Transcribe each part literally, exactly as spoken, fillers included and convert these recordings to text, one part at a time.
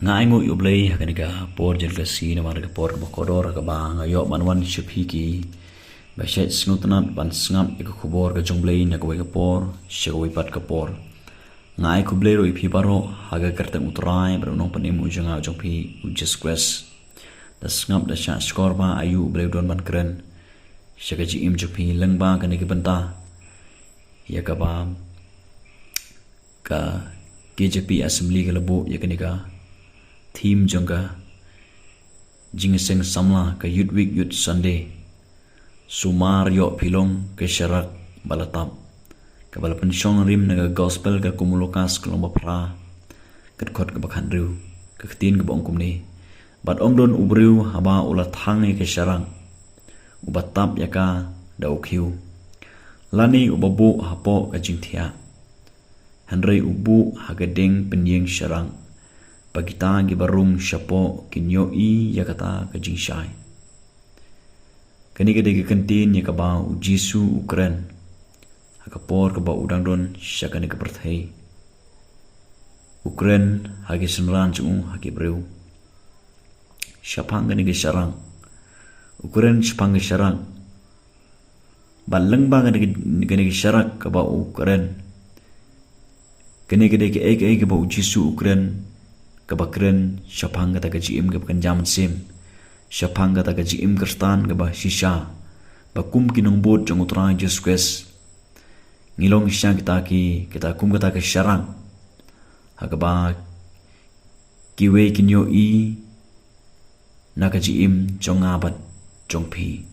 Nga ainguh ïa U Blei ha kane ka por jong ka sngi namar ka por kaba kordor kaba nga ïoh ban wan sha phi ki ba shait sngewtynnat ban sngap ïa ka khubor ka jong U Blei na kawei ka por sha kawei pat ka por. Nga ai khublei ruh ïa phi baroh ha ka kyrteng U Trai bad U Nongpynim u jong nga u jong phi U Jisu Khrist. Da sngap da shah shkor ba aïu U Blei u don ban kren sha ka jingim jong phi lyngba kane ka bynta ïa kaba ka K J P Assembly ka la buh ïa kane ka theme jong ka jingïaseng samla ka Youth Week, Youth Sunday. Sumar ïoh phi long ka sharak ba la tap kaba la pynshong rim na ka Gospel ka kum u Lukas ka lynnong ba phra, ka dkhot kaba khathynriew. Ka ktien kaba ong kumne: Bad ym don u briew haba u la thang ïa ka sharak uba tap ïa ka da u khiew, lane uba buh hapoh ka jingthiah, hynrei u buh ha ka dieng pynïeng sharak, ba kita kiba rung shapoh kin ïohi ïa kata ka jingshai. Kane ka dei ka kyntien ïa kaba U Jisu u kren ha ka por kaba u dang don sha kane ka pyrthei. U kren ha ki synran jong u, ha ki briew, shaphang kane ka sharak. U kren shaphang ka sharak. Bad lyngba kane ka, kane ka sharak kaba u kren, kane ka dei kaei kaei kaba U Jisu u kren, kaba kren shaphang kata ka jingim kaba kynja mynsiem, shaphang kata ka jingim Khristan kaba shisha, ba kum ki nongbud jong U Trai Jisu Khrist ngi long shisha kita ki, kita kum kata ka sharak ha kaba kiwei kin ïohi na ka jingim jong nga bad jong phi.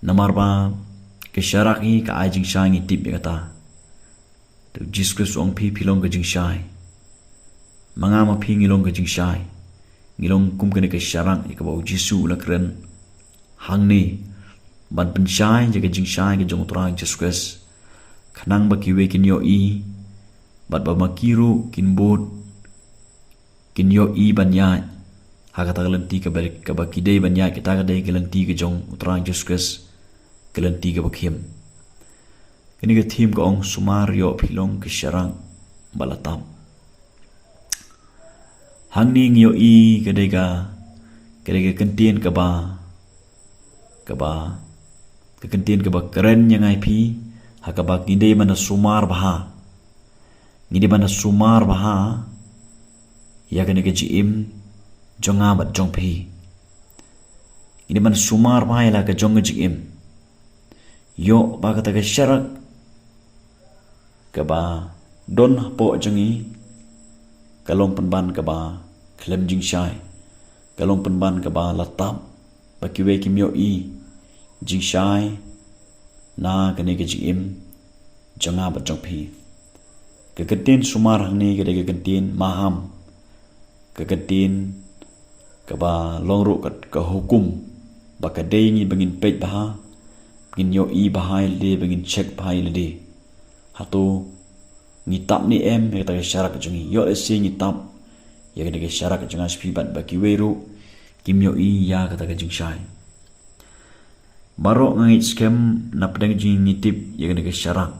Namar ba ka sharak hi ka ai jingshai, ngi tip ïa kata. Te U Jisu Khrist u ong, phi, phi long ka jingshai. Ma nga ma phi ngi long ka jingshai. Ngi long kum kane ka sharak ïa kaba U Jisu u la kren hangne, ban pynshai ïa ka jingshai ka jong U Trai Jisu Khrist, khnang ba kiwei kin ïohi bad ba ma ki ruh kin bud, kin ïohi ban ïaid ha kata ka lynti kaba, kaba ki dei ban ïaid, kata ka dei ka lynti ka jong U Trai Jisu Khrist, ka lynti kaba khim. Kane ka theme ka ong, sumar ïoh phi long ka sharak ba la tap. Hangne ngi ïohi ka dei ka, ka dei ka kyntien kaba, kaba, ka kyntien kaba kren ïa nga ïa phi ha kaba ngi dei ban da sumar bha. Ngi dei ban da sumar bha ïa kane ka jingim jong nga bad jong phi. Ngi dei ban da sumar bha ïa la ka jong ka jingim. Ïoh ba kata ka sharak kaba don hapoh jong ngi ka long pynban kaba khlem jingshai, ka long pynban kaba la tap, ba kiwei kim ïohi jingshai na kane ka jingim jong nga bad jong phi. Ka kyntien sumar hangne ka dei ka kyntien maham, ka kyntien kaba long ruh ka, ka hukum, ba ka dei ngi ba ngin peit bha, ngin ïohi bha ïa lade, ba ngin check bha ïa lade. Hato ngi tap ne em ïa kata ka sharak jong ngi? Ïoh lehse ngi tap ïa kata ka sharak jong nga sha phi bad ba kiwei ruh kim ïohi ïa kata ka jingshai. Baroh nga ngeit skhem na pdeng jong ngi ngi tip ïa kane ka sharak.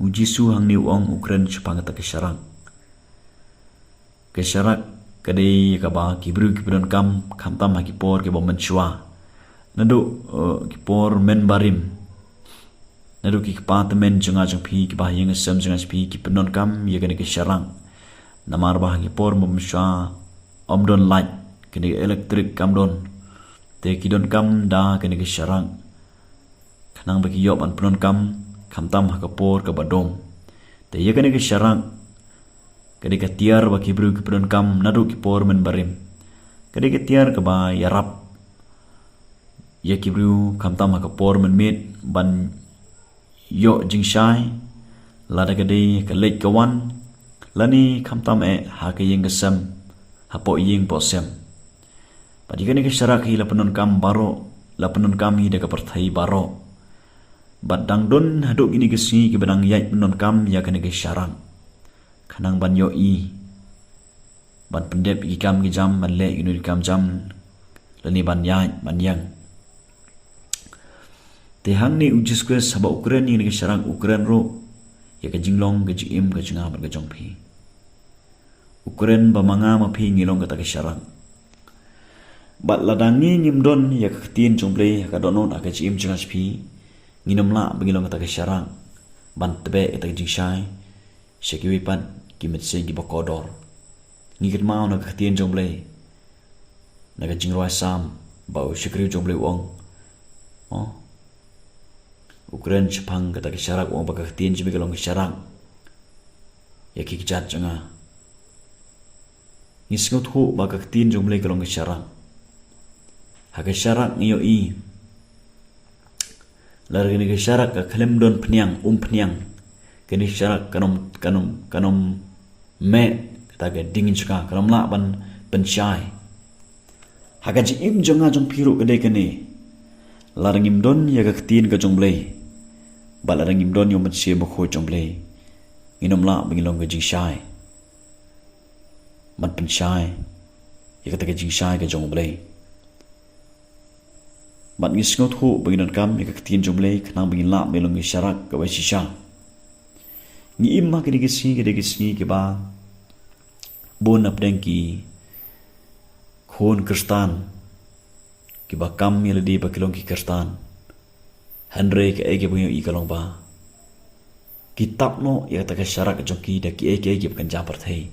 U Jisu hangne u ong, u kren shaphang kata ka sharak. Ka sharak ka dei kaba ki briew ki pyndonkam khamtam ha ki por kiba mynshuwa. Naduh, eh, ki por mynbarim, naduh ki kpa tymmen jong nga jong phi, kiba ha ïing ha sem jong nga jong phi ki pyndonkam ïa kane ka sharak. Namar ba ha ki por mynbarim ym don light, kane ka electric kam don. Te ki donkam da kane ka sharak khnang ba ki ïoh ban pyndonkam khamtam ha ka por kaba dom. Te ïa kane ka sharak ka dei ka tiar ba ki briew ki pyndonkam naduh ki por mynbarim. Ka dei ka tiar kaba ïarap ïa ki briew khamtam ha ka por mynmiet ban ïoh jingshai, lada ka dei ka leit ka wan, lane khamtam eh ha ka ïing ka sem, hapoh ïing poh sem. Bad ïa kane ka sharak hi la pyndonkam baroh, la pyndonkam hi da ka pyrthei baroh. Bad dang don haduh kine ki sngi kiba dang ïaid pyndonkam ïa kane ka sharak, khnang ban ïohi, ban pyndep ïa ki kam ki jam, ban leh ïa kino ki kam jam, lane ban ïaid ban ïeng. Te hangne u Jisu Khrist haba u kren ïa kane ka sharak, u kren ruh ïa ka jinglong ka jingim ka jong nga bad ka jong phi. U kren ba ma nga ma phi ngi long kata ka sharak. Bad lada ngi ngim don ïa ka ktien jong U Blei ha ka dohnud ha ka jingim jong nga jong phi, ngin ym lah ba ngi long kata ka sharak ban tbeh ïa kata ka jingshai sha kiwei pat ki mynsiem kiba kordor. Ngi kynmaw na ka ktien jong U Blei, na ka jingrwai Salm, ba u shakri jong U Blei u ong, oh, u kren shaphang kata ka sharak, u ong ba ka ktien jong me ka long ka sharak ïa ki kjat jong nga. Ngi sngewthuh ba ka ktien jong U Blei ka long ka sharak. Ha ka sharak ngi ïohi, lada kane ka sharak ka khlem don phniang, um phniang, kane ka sharak kan ym, kan ym, kan ym meh kata ka ding jaka, kan ym lah ban pynshai. Ha ka jingim jong nga jong phi ruh ka dei kane. Lada ngim don ïa ka ktien ka jong U Blei, bad lada ngim don ïa u Mynsiem Bakhuid jong U Blei, ngin ym lah ba ngin long ka jingshai ban pynshai ïa kata ka jingshai ka jong U Blei. Bad ngi sngewthuh ba ngi donkam ïa ka ktien jong U Blei khnang ba ngin lah ban long ki sharak kaba shisha. Ngi im ha kine ki sngi, kine ki sngi kiba bun napdeng ki khun Khristan kiba kam ïa lade ba ki long ki Khristan. Hynrei kaei kaba ngi ïohi ka long ba ki tap noh ïa kata ka sharak jong ki da kiei kiei kiba kynja pyrthei.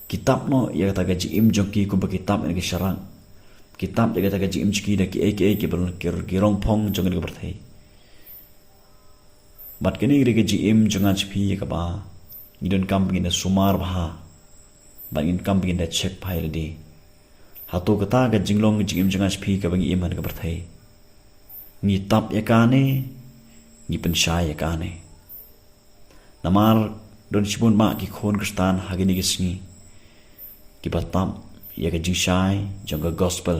Ki tap noh ïa kata ka jingim jong ki kumba ki tap ïa ka sharak. Ki tap ïa kata ka jingim jong ki da kiei kiei kiba long ki, ki rongphong jong ka pyrthei. Bad kane ka dei ka jingim jong nga jong phi ïa kaba ngi donkam ba ngin da sumar bha, bad ngin donkam ba ngin da check bha ïa lade. Hato kata ka jinglong ka jingim jong nga jong phi kaba ngi im ha ka pyrthei, ngi tap ïa ka ne ngi pynshai ïa ka ne? Namar don shibun bah ki khun Khristan ha kine ki sngi kiba tap ïa ka jingshai jong ka gospel,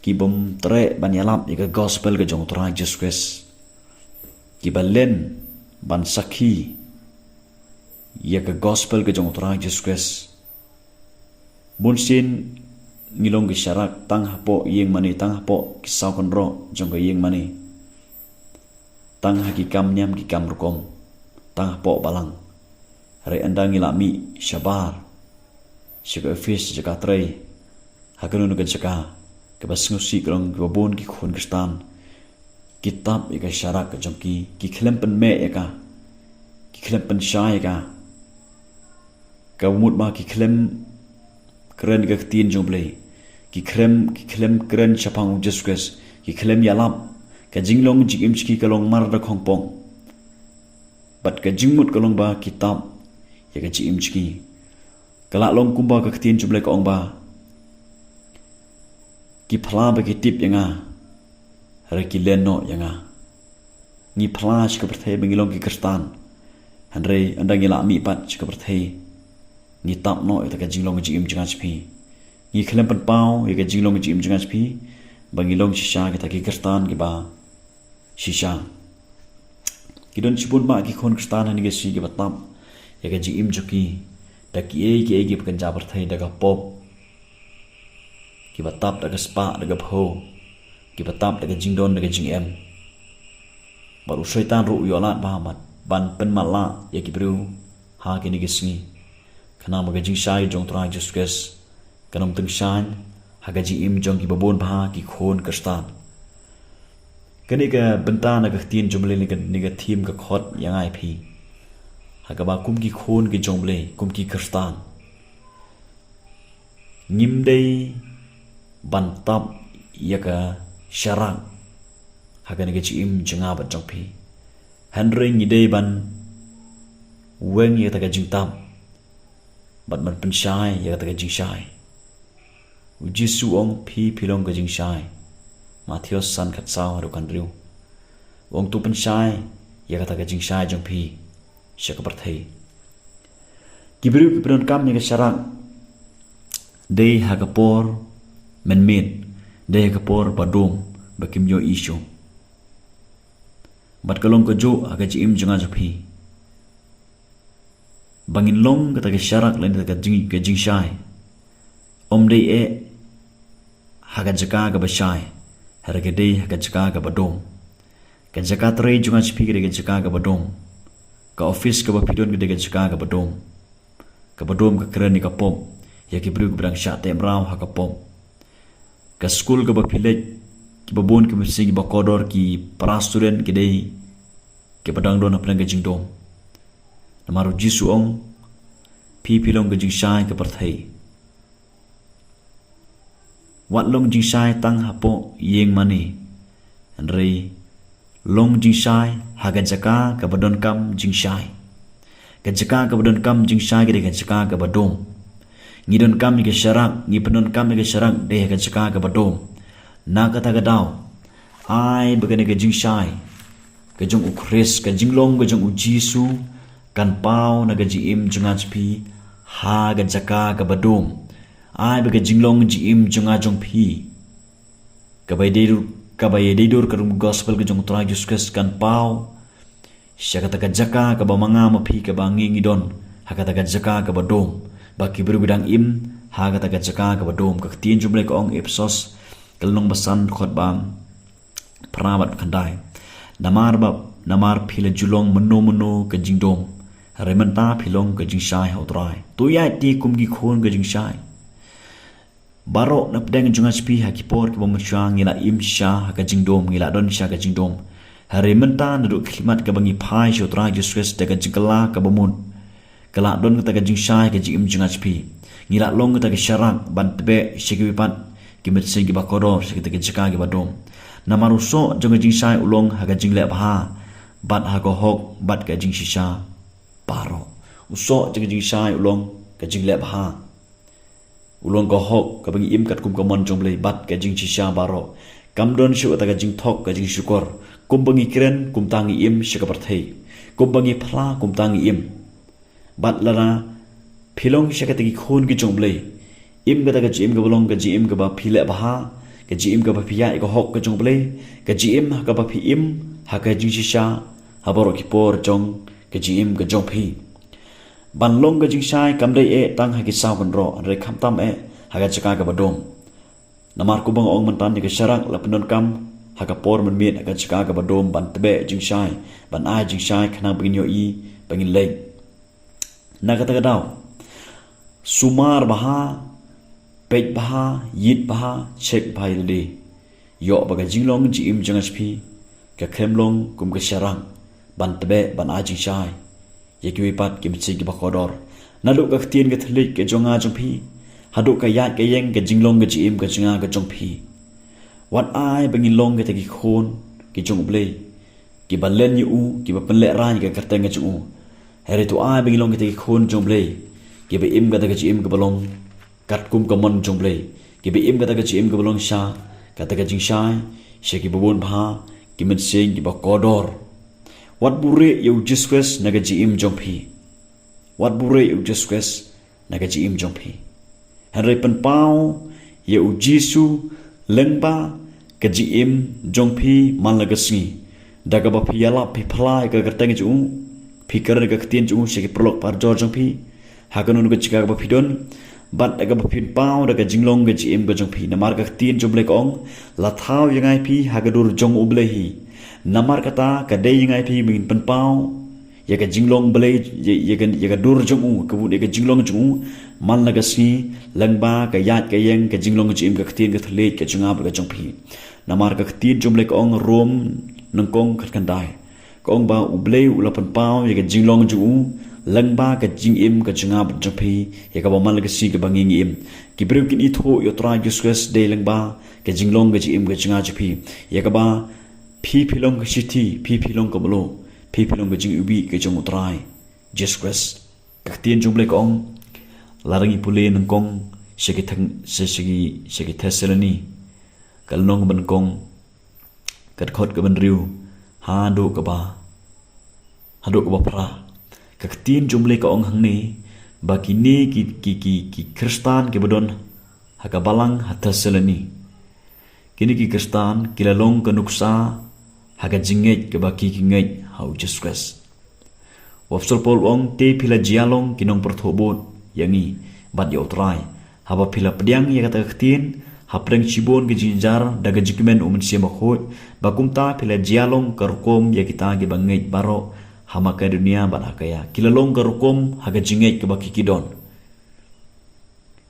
ki bym treh ban ïalap ïa ka gospel ka jong U Trai Jisu Khrist, kiba len ban sakhi ïa ka gospel ka jong U Trai Jisu Khrist. Bunsien ngi long ki sharak tang hapoh ïing mane, tang hapoh ki saw kynroh jong ka ïing mane, tang ha ki kam niam ki kam rukom, tang hapoh balang. Hynrei ynda ngi la mih shabar sha ka office, sha ka trei, ha kano kano ka jaka, kaba sngewsih ka long kiba bun ki khun Khristan ki tap ïa ka sharak ka jong ki, ki khlem pynmeh ïa ka, ki khlem pynshai ïa ka. Kaba mut ba ki khlem kren ka ktien jong U Blei, ki khlem, ki khlem kren shaphang U Jisu Khrist, ki khlem ïalap. Ka jinglong jingim jong ki ka long mar da khongpong. Bad ka jingmut ka long ba ki tap ïa ka jingim jong ki. Ka la long kumba ka ktien jong U Blei ka ong ba, ki phla ba ki tip ïa nga, hynrei ki len noh ïa nga. Ngi phla sha ka pyrthei ba ngi long ki Khristan, hynrei ynda ngi la mih pat sha ka pyrthei, ngi tap noh ïa kata ka jinglong jingim jong nga jong phi. Ngi khlem pynpaw ïa ka jinglong jingim jong nga jong phi ba ngi long shisha kita ki Khristan kiba shisha. Ki don shibun bah ki khun Khristan ha kine ki sngi kiba tap ïa ka jingim jong ki da kiei kiei kiba kynja pyrthei, da ka pop, kiba tap da ka spah da ka phew, kiba tap da ka jingdon da ka jingem. Bad u Soitan ruh u ïoh lad bha ban pynmatlah ïa ki briew ha kine ki sngi, khnang ba ka jingshai jong U Trai Jisu Khrist kan ym tyngshaiñ ha ka jingim jong kiba bun bha ki khun Khristan. Kane ka bynta na ka ktien jong U Blei, ne ka, ne ka theme ka khot ïa nga ïa phi, ha kaba kum ki khun ki jong U Blei, kum ki Khristan, ngim dei ban tap ïa ka sharak ha kane ka jingim jong nga bad jong phi. Hynrei ngi dei ban weng ïa kata ka jingtap bad ban pynshai ïa kata ka jingshai. U Jisu u ong, phi, phi long ka jingshai. Mathaios san, khatsaw haduh khathynriew. U ong, to pynshai ïa kata ka jingshai jong phi sha ka pyrthei. Ki briew kiba donkam ïa ka sharak dei ha ka por mynmiet, dei ha ka por ba dum, ba kim ïohi shuh. Bad ka long kajuh ha ka jingim jong nga jong phi, ba ngin long kata ka sharak lane kata ka jing, ka jingshai. Ym dei eh ha ka jaka kaba shai, hynrei ka dei ha ka jaka kaba dum. Ka jaka trei jong nga jong phi ka dei ka jaka kaba dum. Ka office kaba phi don ka dei ka jaka kaba dum. Kaba dum ka kren ïa ka pop ïa ki briew kiba dang shah teh mraw ha ka pop. Ka skul kaba phi leit, kiba bun ki mynsiem kiba kordor, ki para student ki dei kiba dang don hapdeng ka jingdum. Namar u Jisu u ong, phi phi long ka jingshai ka pyrthei. Wat long jingshai tang hapoh ïing mane, hynrei long jingshai ha ka jaka kaba donkam jingshai. Ka jaka kaba donkam jingshai ka dei ka jaka kaba dum. Ngi donkam ïa ka sharak, ngi pyndonkam ïa ka sharak dei ha ka jaka kaba dum. Na kata ka daw, ai ba kane ka jingshai ka jong u Khrist, ka jinglong ka jong u Jisu, kan paw na ka jingim jong nga jong phi ha ka jaka kaba dum. Ai ba ka jinglong jingim jong nga jong phi, kaba ïadei dur, kaba ïadei dur ka rukom gospel ka jong u Trai Jisu Khrist, kan paw sha kata ka jaka kaba ma nga ma phi, kaba ngi ngi don ha kata ka jaka kaba dum, ba ki briew ki dang im ha kata ka jaka kaba dum. Ka ktien jong U Blei ka ong, Ephesos ka lynnong ba san, dkhot ba phra bad khyndai. Namar ba, namar phi la ju long mynno mynno ka jingdum, hynrei mynta phi long ka jingshai ha u Trai. To ïaid te kum ki khun ka jingshai. Baroh na pdeng jong nga jong phi, ha ki por kiba mynshuwa ngi la im shisha ha ka jingdum, ngi la don shisha ka jingdum. Hynrei mynta naduh ka khyllipmat kaba ngi phai sha u Trai Jisu Khrist da ka jingkylla kaba mut, ka la don kata ka jingshai ha ka jingim jong nga jong phi. Ngi la long kata ka sharak ban tbeh sha kiwei pat ki mynsiem kiba kordor sha kata ka jaka kaba dum. Namar u soh jong ka jingshai u long ha ka jingleh bha bad ha ka hok bad ka jingshisha baroh. U soh jong ka jingshai u long ka jingleh bha. U long ka hok kaba ngi im katkum ka mon jong U Blei bad ka jingshisha baroh. Kam don shuh kata ka jingthok ka jingshukor. Kumba ngi kren kumta ngi im sha ka pyrthei. Kumba ngi phla kumta ngi im. Bad lada phi long shisha kata ki khun ki jong U Blei, im kata ka jingim kaba long ka jingim kaba phi leh bha, ka jingim kaba phi ïaid ïa ka hok ka jong U Blei, ka jingim ha kaba phi im ha ka jingshisha ha baroh ki por jong ka jingim ka jong phi. Ban long ka jingshai kam dei eh tang ha ki saw kynroh, hynrei khamtam eh ha ka jaka kaba dum. Namar kumba nga ong mynta, ïa ka sharak la pyndonkam ha ka por mynmiet ha ka jaka kaba dum ban tbeh jingshai, ban ai jingshai khnang ba ngin ïohi ba ngin leit. Na kata ka daw, sumar bha, peit bha, ïit bha, check bha ïa lade. Ïoh ba ka jinglong jingim jong nga jong phi ka khlem long kum ka sharak ban tbeh, ban ai jingshai ïa kiwei pat ki mynsiem kiba kordor. Naduh ka ktien ka thylliej ka jong nga jong phi haduh ka ïaid ka ïeng ka jinglong ka jingim ka jong nga ka jong phi, wat ai ba ngin long kita ki khun ki jong U Blei, kiba len ïa u, kiba pynlehraiñ ïa ka kyrteng ka jong u. Hynrei to ai ba ngin long kita ki khun jong U Blei, kiba im kata ka jingim kaba long katkum ka mon jong U Blei, kiba im kata ka jingim kaba long sha kata ka jingshai sha kiba bun bha ki mynsiem kiba kordor. Wat buhrieh ïa u Jisu Khrist na ka jingim jong phi. Wat buhrieh ïa u Jisu Khrist na ka jingim jong phi. Hynrei pynpaw ïa u Jisu lyngba ka jingim jong phi man la ka sngi, da kaba phi ïalap, phi phla ïa ka kyrteng jong u, phi kren ka ktien jong u sha ki paralok parajor jong phi ha kano kano ka jaka kaba phi don, bad da kaba phin paw da ka jinglong ka jingim ka jong phi. Namar ka ktien jong U Blei ka ong, la thaw ïa nga ïa phi ha ka dur jong U Blei hi. Namar kata ka dei ïa nga ïa phi ba ngin pynpaw ïa ka jinglong Blei, ïa, ïa ka, ïa ka dur jong u, ka bun ïa ka jinglong jong u man la ka sngi lyngba ka ïaid ka ïeng ka jinglong jingim ka ktien ka thylliej ka jong nga bad ka jong phi. Namar ka ktien jong U Blei ka ong, Rom nyngkong khatkhyndai, ka ong ba U Blei u la pynpaw ïa ka jinglong jong u lyngba ka jingim ka jong nga bad jong phi, ïa kaba man la ka sngi kaba ngi ngi im. Ki briew kin ithuh ïa u Trai Jisu Khrist dei lyngba ka jinglong ka jingim ka jong nga jong phi, ïa kaba phi phi long ka shithi, phi phi long ka mluh, phi phi long ka jingiwbih ka jong u Trai Jisu Khrist. Ka ktien jong U Blei ka ong, lada ngi pule nyngkong sha ki thang, sha, sha ki, sha ki Thessaloni, ka lynnong ba nyngkong, ka dkhot kaba hynriew haduh kaba, haduh kaba phra. Ka ktien jong U Blei ka ong hangne ba kine ki, ki, ki, ki Khristan kiba don ha ka balang ha Thessaloni, kine ki Khristan ki la long ka nuksa ha ka jingngeit kaba ki, ki ngeit ha u Jisu Khrist. U Apostol Paul u ong, te phi la jia long ki nongpyrthuh bud ïa ngi bad ïa u Trai, haba phi la pdiang ïa kata ka ktien hapdeng shibun ka jingjynjar da ka jingkmen u Mynsiem Bakhuid, ba kumta phi la jia long ka rukom ïa kita kiba ngeit baroh ha Makedonia bad Akaia. Ki la long ka rukom ha ka jingngeit kaba ki, ki don.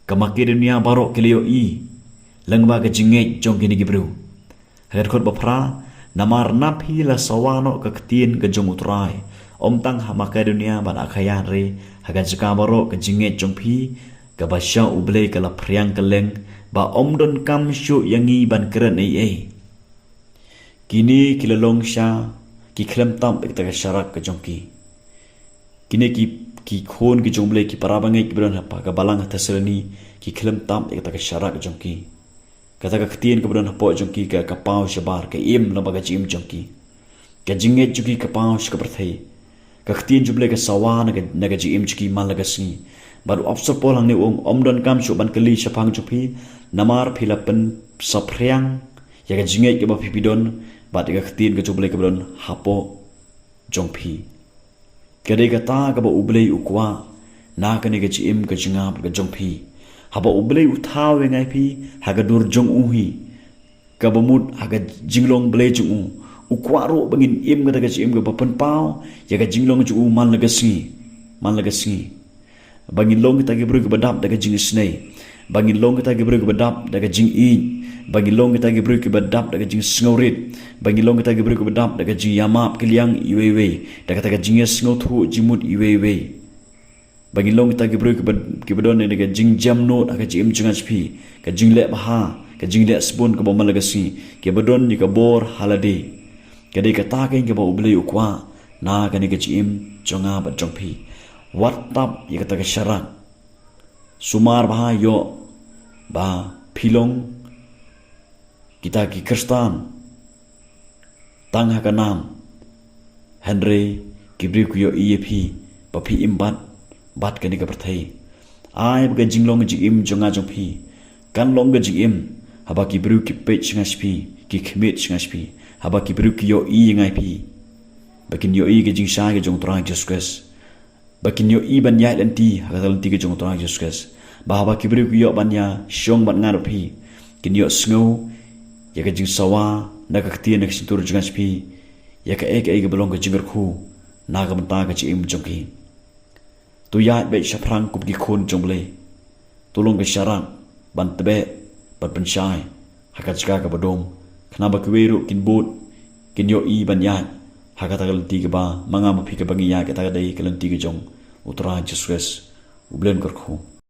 Ka Makedonia baroh ki la ïohi lyngba ka jingngeit jong kine ki briew. Ha ka dkhot ba phra, namar na phi la sawa noh ka ktien ka jong U Trai, ym tang ha Makedonia bad Akhaia hynrei ha ka jaka baroh ka jingngeit jong phi kaba sha U Blei ka la phriang kylleng, ba ym don kam shuh ïa ngi ban kren ei ei. Kine ki la long sha ki khlem tap ïa kata ka sharak ka jong ki. Kine ki, ki khun ki jong U Blei, ki para bangeit kiba don ha ka balang ha Thessaloni, ki khlem tap ïa kata ka sharak ka jong ki. Kata ka ktien kaba don hapoh jong ki ka, ka paw shabar, ka im lyngba ka jingim jong ki. Ka jingngeit jong ki ka paw sha ka pyrthei. Ka ktien jong U Blei ka sawa na ka, na ka jingim jong ki man la ka sngi. Bad u Apostol Paul hangne u ong, ym don kam shuh ban kylli shaphang jong phi, namar phi la pynsaphriang ïa ka jingngeit kaba phi, phi don, bad ïa ka ktien ka jong U Blei kaba don hapoh jong phi. Ka dei kata kaba U Blei u kwah na kane ka jingim ka jong nga bad ka jong phi. Haba U Blei u thaw ïa nga ïa phi ha ka dur jong u hi, kaba mut ha ka jinglong Blei jong u, u kwah ruh ba ngin im kata ka jingim kaba pynpaw ïa ka jinglong jong u man la ka sngi, man la ka sngi. Ba ngin long kita ki briew kiba dap da ka jingisynei. Ba ngin long kita ki briew kiba dap da ka jingïeit. Ba ngin long kita ki briew kiba dap da ka jingsngewrit. Ba ngin long kita ki briew kiba dap da ka jingïamap kylliang iwei iwei, da kata ka jingïasngewthuh jingmut iwei iwei. Ba ngin long kita ki briew kiba, kiba don da ka jingjemnud ha ka jingim jong nga jong phi, ka jingleh bha, ka jingleh sbun kaba man la ka sngi, kiba don ïa ka bor ha lade. Ka dei kata keiñ kaba U Blei u kwah na kane ka jingim jong nga bad jong phi. Wat tap ïa kata ka sharak. Sumar bha ïoh ba phi long kita ki Khristan tang ha ka nam, hynrei ki briew ki ïohi ïa phi ba phi im bad, bad kane ka pyrthei. Ai ba ka jinglong ka jingim jong nga jong phi kan long ka jingim haba ki briew ki peit sha nga sha phi, ki khmih sha nga sha phi, haba ki briew ki ïohi ïa nga ïa phi, ba kin ïohi ka jingshai ka jong U Trai Jisu Khrist. Ba kin ïohi ban ïaid lynti ha kata ka lynti ka jong U Trai Jisu Khrist. Ba haba ki briew ki ïoh ban ïashong bad nga bad phi, kin ïohsngew ïa ka jingsawa na ka ktien, na ka shyntur jong nga sha phi, ïa kaei kaei kaba long ka jingkyrkhu na ka bynta ka jingim jong ki. To ïaid beit shaphrang kum ki khun jong U Blei. To long ka sharak ban tbeh, ban pynshai ha ka jaka kaba dum, khnang ba kiwei ruh kin bud, kin ïohi ban ïaid ha kata ka lynti kaba ma nga ma phi, kaba ngi ïaid, kata ka dei ka lynti ka jong U Trai Jisu Khrist. U Blei un kyrkhu.